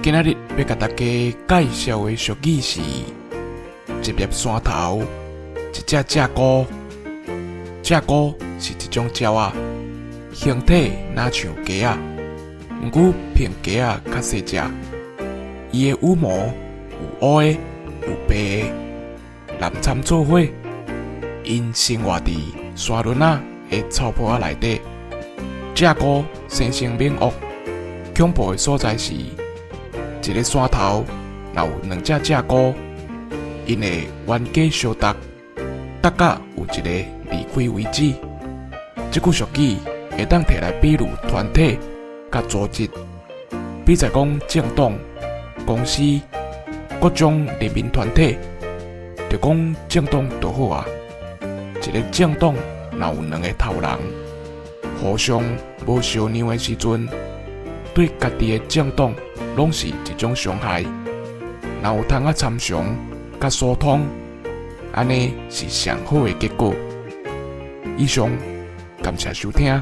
今仔日欲共大家介紹的俗語是：一粒山頭，一隻鷓鴣。鷓鴣是一種鳥仔，形體若像雞仔，毋過比雞仔較細隻。伊的羽毛有烏的，有白的，南參做伙。𪜶生活佇山崙仔的草坡仔內底。鷓鴣生性猛惡，恐怖的所在是，一个山頭若有兩隻鷓鴣，𪜶會冤家相逐，逐甲有一个離開為止。這句俗語會當提來比喻團體佮組織，比如講政黨、公司、各種人民團體，就講政黨就好啊。一个政黨若有兩个頭人，互相無相讓的時陣，對家己的政黨攏是一種傷害。若有通仔參詳佮疏通，按呢是上好的結果。以上，感謝收聽。